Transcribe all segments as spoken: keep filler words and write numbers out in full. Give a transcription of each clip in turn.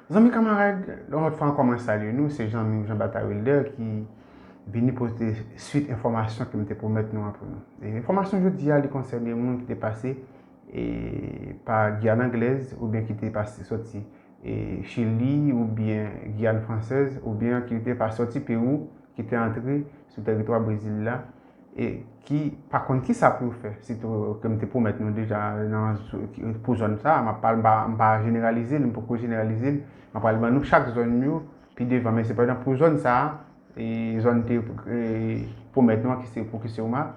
Zanmi kamarad, yon lòt fwa ankò mwen salye nou, se zanmi w Jean Bata Wilder ki vini pote swit enfòmasyon ke m te pwomèt nou an pou nou. E enfòmasyon jodi a, li konsène moun ki te pase e, pa Giyàn Anglèz oubyen ki te pase sòti e, Chili oubyen Giyàn Fransèz oubyen ki te pa sòti Pewou, ki te antre sou tèritwa Brezil la e ki pa konn kisa pou yo fè. Sitou ke m te pwomèt nou deja nan, pou zòn sa a, m ap pale, m pa, m pa jeneralize l, m poko jeneralize l, m ap pale ban nou chak zòn yo pi devan, men se pa egzanp pou zòn sa a, e zòn te e, pwomèt nou an ki se pou Kiseoma,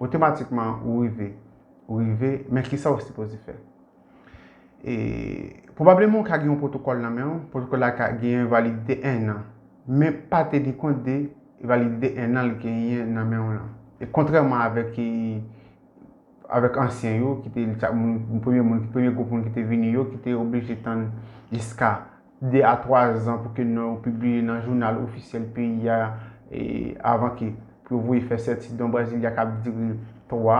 otomatikman ou rive, ou rive, men kisa ou sipoze fè? E, pwobableman ou ka gen yon pwotokòl nan men w, pwotokòl la ka gen validite en an, men pa teni kont de validite en an l genyen nan men w lan. E kontrèman avèk e, avèk ansyen yo, ki te sa, moun, premye moun, premye gwoup moun ki te vini yo, ki te oblije tann jiska de a twa zan pou ke non yo pibliye nan jounal ofisyèl peyi a, e, avan ke pou yo voye fè sètidon Brasilia k ap dire twa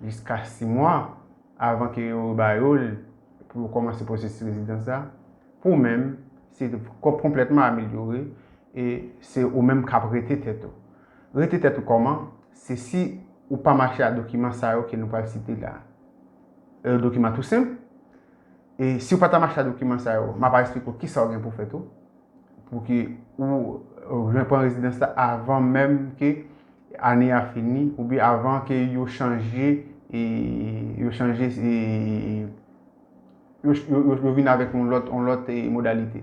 jiska sis mwa avan ke yo ba yo l pou yo kòmanse pwosesis rezidans la. Pou ou menm, se konplètman amelyore e se ou menm k ap rete tèt ou. Rete tèt ou kòman? Se si ou pa mache a dokiman sa yo ke nou pral site la. E dokiman tou senp. E si ou pa ta mache a dokiman sa yo, m ap eksplike w kisa w gen pou fè tou. Pou ke ou, ou jwenn pran rezidans la avan menm ke ane a fini, oubyen avan ke yo chanje, e yo chanje, e yo, yo, yo, yo vin avèk yon lòt, yon lòt e, modalite.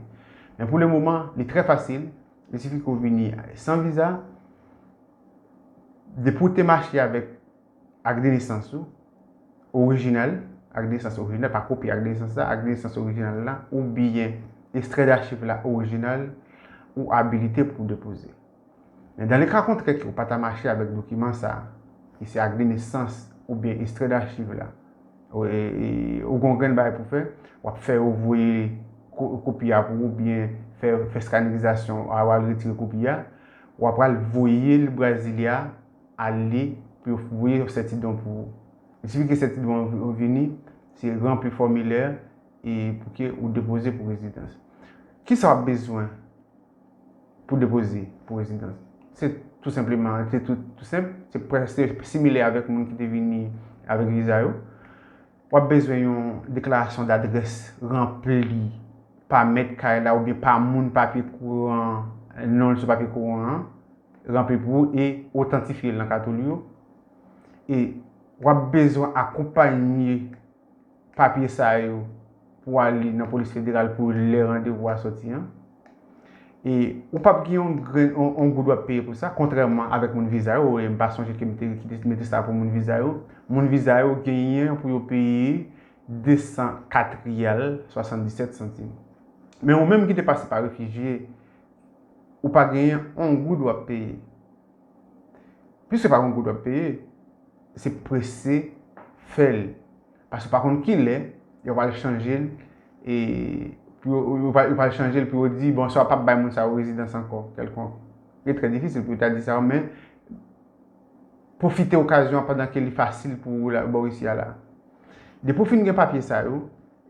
Men pou le moman, li trè fasil. Li sifi ke w vini san viza. Depi w te mache avèk ak de nesans ou orijinal, ak de nesans orijinal, pa kopi ak de nesans la, ak de nesans orijinal la, oubyen ekstrè dachiv la orijinal, ou abilite pou w depoze. Men dan le ka kontrè ke ou pa ta mache avèk dokiman sa a, ki se ak de nesans oubyen ekstrè dachiv la, ou, e, e, ou gon grenn bagay pou fè, w ap fè yo voye ko-, kopi a pou ou, oubyen fè, fè skanizasyon a, w al retire kopi a, w ap pral voye l Brasilia ale pou yo voye yon sètidon pou ou. Li sifi ke sètidon an vini, se ranpli fòmilè e pou ke ou depoze pou rezidans. Kisa w ap bezwen pou depoze pou rezidans? Se tou senpleman, se tou, tou senp, se prèske similè avèk moun ki te vini avèk viza yo. W ap bezwen yon deklarasyon dadrès ranpli pa mèt kay la oubyen pa moun papye kouran, non l sou papye kouran an, ranpli pou ou e otantifye l nan kato l yo. E w ap bezwen akonpanye papye sa yo pou w ale nan polis federal pou lè randevou a sòti an. E ou p ap gen yon grenn, yon, yon goud w ap peye pou sa, kontrèman avèk moun viza yo, e m pa sonje ke m te, ki te mete sa pou moun viza yo. Moun viza yo genyen pou yo peye de san kat riyal, swasanndisèt santim. Men ou menm ki te pase pa refijye, ou pa genyen yon goud w ap peye. Piske pa gon goud w ap peye, se prese fè l. Paske w pa konn kilè yo pral chanje l, e pou yo, yo pral, yo pral chanje l pou yo di, bon, sa w p ap bay moun sa yo rezidans ankò, kèlkonk. Li trè difisil pou yo ta di sa, men pwofite okazyon an pandan ke li fasil pou ou la, bò isi a la. Depi w fin gen papye sa yo,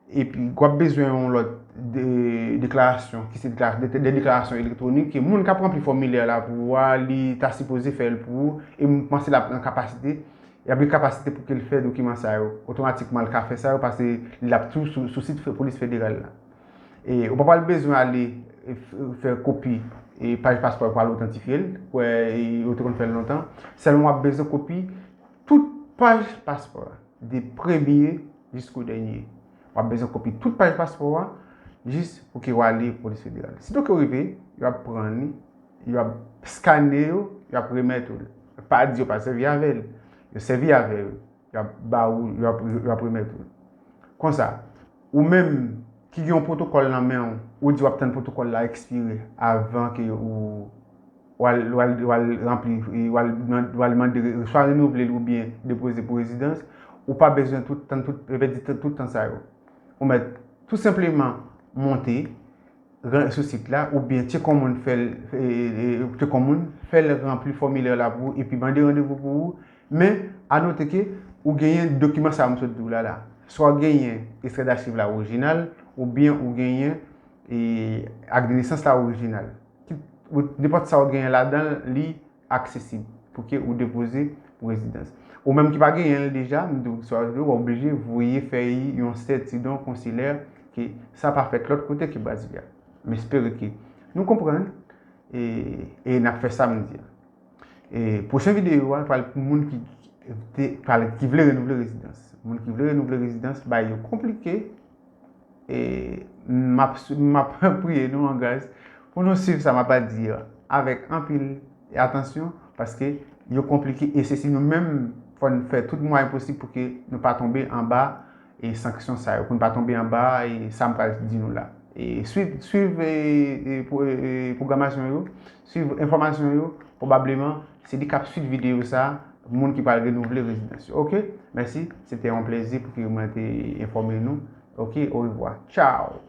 epi w ap bezwen yon lòt de, deklarasyon, ki se dekla-, de, de deklarasyon elektwonik, ke moun k ap ranpli fòmilè la pou ou a, li ta sipoze fè l pou ou, e m panse l ap nan kapasite, y ap gen kapasite pou ke l fè dokiman sa yo. Otomatikman, l ka fè sa yo, paske l ap tou sou, sou sit fe-, polis federal la. E ou pa pral bezwen ale, e, f-, fè kopi e paj paspò pou al otantifye l, kwè, e, yo te konn fè l lontan. Sèlman w ap bezwen kopi tout paj paspò a, de premye jiskou dènye. W ap bezwen kopi tout paj paspò a, jis pou ke w ale polis federal. Sitò ke w rive, y ap pran li, y ap skane yo, y ap remèt ou l. Pa di yo pa sèvi avè l. Yo sèvi avè yo. Y ap ba ou, y ap, y ap remèt ou l. Konsa, ou menm ki gen yon pwotokòl nan men w, ou di w ap tann pwotokòl la ekspire avan ke ou, ou al, ou al, ou al ranpli, ou al, ou al mande re-, swa renouvle l oubyen depoze pou rezidans, ou pa bezwen tout, tann tout, pèdi tout, tout tan sa yo. Ou mèt tou senpleman monte, ran-, sou sit la, oubyen tcheke yon moun fè l, e, e, tcheke yon moun fè l ranpli fòmilè la pou ou, epi mande randevou pou ou. Men, anote ke ou genyen dokiman sa a m sot di w la la. Swa w genyen ekstrè dachiv la orijinal, oubyen ou genyen, e, ak de nesans la orijinal. Nenpòt sa w genyen ladan l, li aksesib pou ke ou depoze pou rezidans. Ou menm ki pa genyen l deja, m di w, w oblije voye fèy yon sèt sidon konsilè ke sa pa fèt lòt kote ke Brasilia. M espere ke nou konprann e, e n ap fè samdi a. E pwochen videyo a pral pou moun ki, te, pral, ki vle renouvle rezidans. Moun ki vle renouvle rezidans, bagay yo konplike. E m ap, m ap priye nou an gras pou nou swiv sa m ap di a avèk anpil atansyon, paske yo konplike e se si nou menm fò n fè tout mwayen posib pou ke nou pa tonbe anba e sanksyon sa yo, pou n pa tonbe anba e sa m pral di nou la. E swiv, swiv e, e, pwo- e, pwogramasyon yo, swiv enfòmasyon yo, pwobableman se li k ap swiv videyo sa, moun ki pral renouvle rezidans yo. Oke? Mèsi, se te yon plezi pou ke mwen te enfòme nou. Oke, orevwa. Tchao!